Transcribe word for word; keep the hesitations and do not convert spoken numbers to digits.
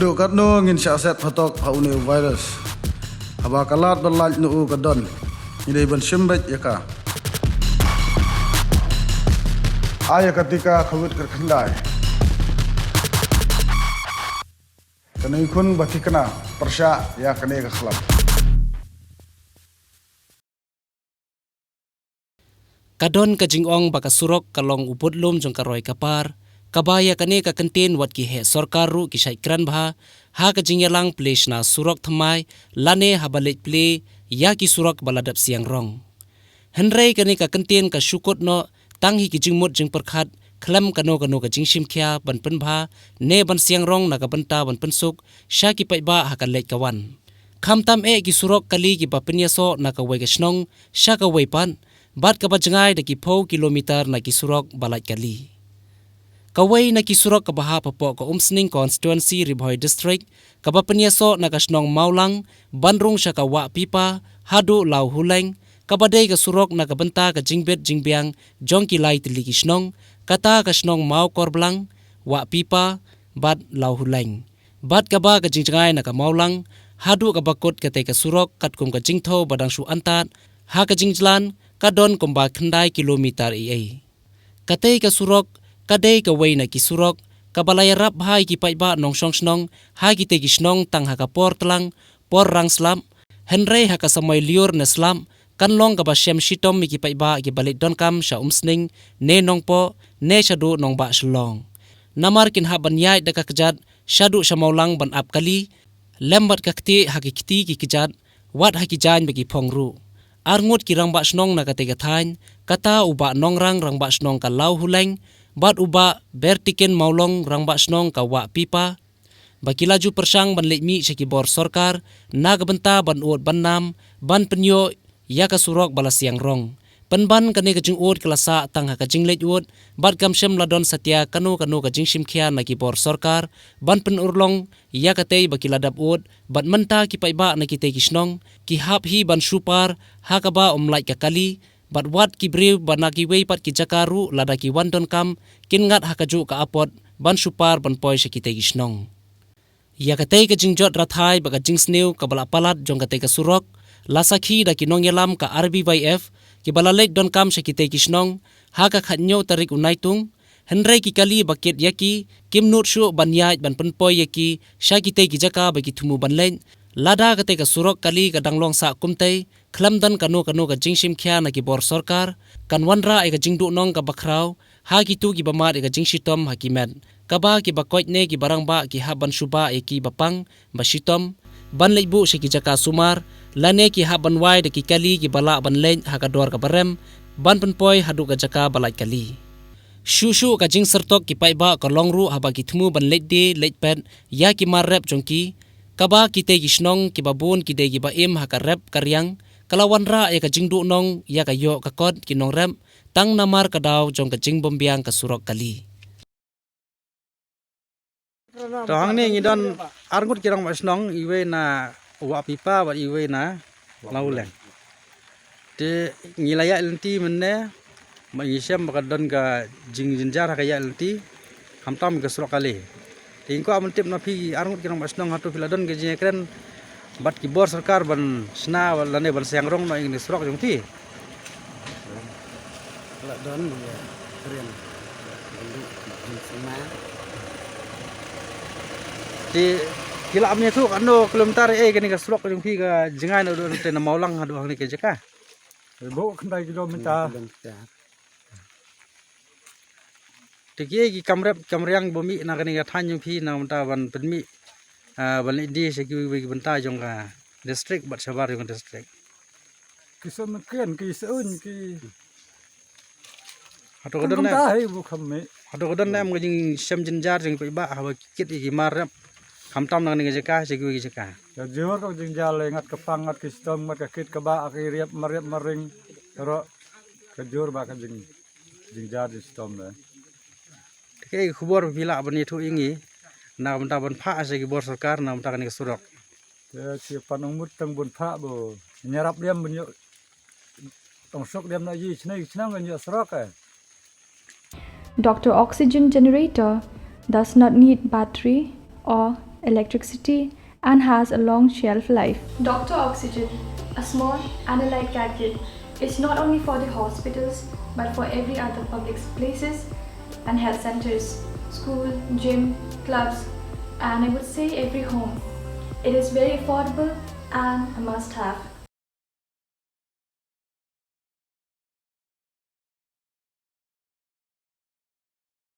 Dok katno ngin shah set phatok ha une u virus. Haba ka lad ba lait na u ka don, ngi dei ban shim beit ïa ka. Ai ïa ka tika covid kyrkhyndai. Kane khun ba thikna pyrshah ïa kane ka khlam. Ka don ka jingong ba ka surok ka long u budlum jong ka roi ka par, kaba ïa kane ka kyntien wat ki heh sorkar ruh ki shait kren bha ha ka jingïalang plie shna surok thymmai lane haba leit plie ïa ki surok ba la dep siang rong. Hynrei kane ka kyntien ka shu kut noh tang hi ki jingmut jingpyrkhat khlem kano kano ka jingshim khia ban pynbha ne ban siang rong na ka bynta ban pynsuk sha ki paidbah ha ka leit ka wan. Khamtam eh ki surok kali kiba pynïasoh na kawei ka shnong sha kawei pat, bad kaba jngai da ki phew kilometer na ki surok ba lait kali. Kawei na ki surok kaba hap hapoh ka Umsning constituency, Ri Bhoi district, kaba pynïasoh na ka shnong Mawlang ban rung sha ka Wahpipa haduh Lawhuleng, kaba dei ka surok na ka bynta ka jingbit jingbiang jong ki lai tylli ki shnong, kata ka shnong Mawkorblang, Wahpipa bad Lawhuleng. Bad kaba ka jingjngai na ka Mawlang haduh kaba kut katei ka surok katkum ka jingthew ba dang shu antad ha ka jingjlan ka don kumba khyndai kilometer ei ei. Katei ka surok ka dei kawei na ki surok kaba la ïarap bha ïa ki paidbah nongshong shnong ha kitei ki shnong tang ha ka por tlang por rang slap, hynrei ha ka samoi lyiur ne slap kan long kaba shem shitom ïa ki paidbah kiba leit donkam sha Umsning ne Nongpoh ne shaduh nongbah Shillong. Namar kin hap ban ïaid da ka kjat shaduh sha Mawlang ban ap kali lem bad ka ktieh ha ki kti ki kjat, wat ha ki jaiñ ba ki phong ruh. Arngut ki rangbah shnong na katei ka thaiñ, kata u Bah Nongrang, rangbah shnong ka Lawhuleng, bad u Bah Bertikin Mawlong, rangbah shnong ka Wahpipa, ba ki la ju pyrshang ban leit mih sha ki bor sorkar na ka bynta ban ud ban nam ban pynïoh ïa ka surok ba la siang rong. Pynban kane ka jingud ka la sah tang ha ka jingleit ud bad kam shym la don satia kano kano ka jingshim khia na ki bor sorkar ban pynurlong ïa katei ba ki la dep ud, bad mynta ki paidbah na kitei ki shnong ki hap hi ban shu par ha kaba ym lait ka kali, bad wat ki briew ba na kiwei pat ki jaka ruh lada ki wan donkam kin ngat ha kajuh ka apot ban shu par ban poi sha kitei ki shnong. Ïa katei ka jingjot rathai bad ka jingsniew kaba la palat jong katei ka surok la sakhi da ki nongïalam ka R B Y F kiba la leit donkam sha kitei ki shnong ha ka khathynñiew tarik u Naitung, hynrei ki kali ba kit ïa ki kim nud shuh ban ïaid ban pynpoi ïa ki sha kitei ki jaka ba ki thmu ban leit. Lada katei ka surok kali ka dang long sah kumtei khlem don kano kano ka jingshim khia na ki bor sorkar, kan wanrah ïa ka jingduhnong kaba khraw ha kito kiba mad ïa ka jingshitom ha ki met, kaba kiba koit ne kiba rangbah ki hap ban shu bah ïa ki ba pang ba shitom ban leit buh sha ki jaka sumar, lane ki hap ban wai da ki kali kiba lah ban leit ha ka dor kaba rem ban pynpoi haduh ka jaka ba lait kali. Shuh shuh ka jingsyrtok ki paidbah ka long ruh haba ki thmu ban leit die leit pet ïa ki mar rep jong ki, kaba kitei ki shnong kiba bun ki dei kiba im ha ka rep ka riang, ka la wanrah ïa ka jingduhnong ïa ka ïoh ka kot ki nongrep tang namar ka daw jong ka jingbymbiang ka surok kali. To hangne ngi don arngut ki rangbah shnong, iwei na Wahpipa bad iwei na Lawhuleng. Te ngi la ïaid lynti mynne, ba ngi shem ba ka don ka jingjynjar ha ka ïaid lynti, khamtam ka surok kali. Te ngi kwah ban tip na phi arngut ki rangbah shnong, hato phi la don ka jingïakren bad ki bor sorkar ban shna lane ban siang rong noh ïa kane ka surok jong phi? La don ïa kren ban duh ban sma. Te phi lah ban ïathuh katno kilometer ei kane ka surok jong phi ka jngai naduh te na Mawlang haduh hangne ka jaka? Buh khyndai kilometer. Kilometer. Te kiei ki kam rep kam riang ba mih na kane ka thaiñ jong phi na bynta ban pynmih, ah, ban leit die sha kiwei kiwei ki bynta jong ka district bad shabar jong ka district? Ki Sohmynken, ki Sohun, ki Hato ka don ne? Kam dei buh kham mih. Hato ka don ne em ka jingshem jynjar jong ki paidbah haba ki kit ïa ki mar rep khamtam na kane ka jaka sha kiwei ki jaka? Ka jur ka jingjynjar lei, ngat ka pang, ngat ka shitom, ngat ka kit ka bah, ki rep mar rep mar ring. Ro ka jur ba ka jing, jingjynjar jingshitom lei. Te kaei ka khubor ba phi lah ban ïathuh ïa ngi na ka bynta ban phah sha ki bor sorkar na ka bynta kane ka surok? Te ki pan ong mut tang bun phah bo. Ngi ïarap diam ban ïoh, tang suk diam na ji shnei shnang ban ïoh surok eh. Doctor Oxygen generator does not need battery or electricity, and has a long shelf life. Doctor Oxygen, a small and a light gadget, is not only for the hospitals but for every other public places and health centers, school, gym, clubs, and I would say every home. It is very affordable and a must have.